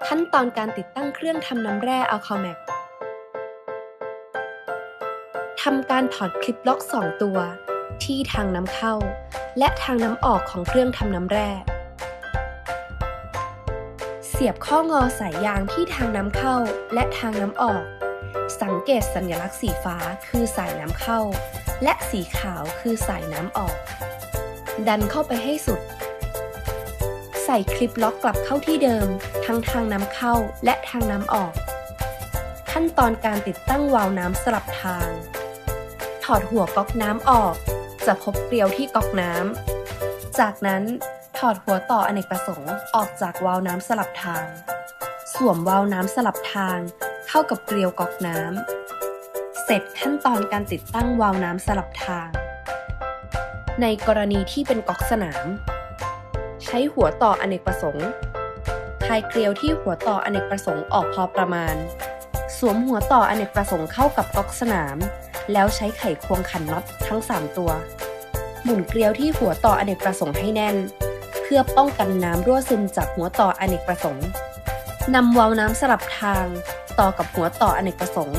ຂັ້ນຕອນການຕິດຕັ້ງເຄື່ອງທຳນ້ຳແຮ່ Alcomax ທຳການຖອດຄລິບລັອກສອງຕົວ ທີ່ທາງນ້ຳເຂົ້າ ແລະ ທາງນ້ຳອອກຂອງເຄື່ອງທຳນ້ຳແຮ່. ສຽບຂໍ້ງໍສາຍຢາງທີ່ທາງນ້ຳເຂົ້າ ແລະ ທາງນ້ຳອອກ. ສັງເກດສັນຍະລັກສີຟ້າຄືສາຍນ້ຳເຂົ້າ ແລະ ສີຂາວຄືສາຍນ້ຳອອກ. ດັນເຂົ້າໄປໃຫ້ສຸດ. ໃສ່ຄລິບລັອກກັບເຂົ້າທີ່ເດີມ ທັງທາງນ້ຳເຂົ້າ ແລະ ທາງນ້ຳອອກ. ຂັ້ນຕອນການຕິດຕັ້ງວາວນ້ຳສະຫຼັບທາງ. ຖອດຫົວກັອກນ້ຳອອກ, ຈະພົບເກລີຍວທີ່ກັອກນ້ຳ. ຈາກນັ້ນ, ຖອດຫົວຕໍ່ອະເນກປະສົງອອກຈາກວາວນ້ຳສະຫຼັບທາງ. ສວມວາວນ້ຳສະຫຼັບທາງເຂົ້າກັບເກລີຍວກັອກນ້ຳ. ເສັດຂັ້ນຕອນການຕິດຕັ້ງວາວນ້ຳສະຫຼັບທາງ. ໃນກໍລະນີທີ່ເປັນກັອກສະໜາມ, ໃຊ້ຫົວຕໍ່ອະເນກປະສົງ. ຄາຍເກລີຍວທີ່ຫົວຕໍ່ອະເນກປະສົງອອກພໍປະມານ. ສວມຫົວຕໍ່ອະເນກປະສົງເຂົ້າກັບກັອກສະໜາມ, ແລ້ວໃຊ້ໄຂຄວງຂັນນັອດທັງສາມຕົວ. ໝູນເກລີຍວທີ່ຫົວຕໍ່ອະເນກປະສົງໃຫ້ແໜ້ນ ເພື່ອປ້ອງກັນນ້ຳຮົ່ວຊຶມຈາກຫົວຕໍ່ອະເນກປະສົງ. ນຳວາວນ້ຳສະຫຼັບທາງຕໍ່ກັບຫົວຕໍ່ອະເນກປະສົງ.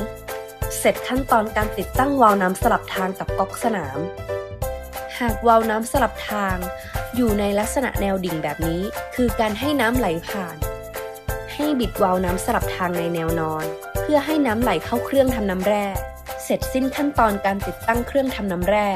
ເສັດຂັ້ນຕອນການຕິດຕັ້ງວາວນ້ຳສະຫຼັບທາງກັບກັອກສະໜາມ. ຫາກວາວນ້ຳສະຫຼັບທາງຢູ່ໃນລັກສະນະແນວດິງແບບນີ້ ຄືການໃຫ້ນ້ຳໄຫຼຜ່ານ. ໃຫ້ບິດວາວນ້ຳສະຫຼັບທາງໃນແນວນອນ ເພື່ອໃຫ້ນ້ຳໄຫຼເຂົ້າເຄື່ອງທຳນ້ຳແຮ່. ເສັດສິ້ນຂັ້ນຕອນການຕິດຕັ້ງເຄື່ອງທຳນ້ຳແຮ່.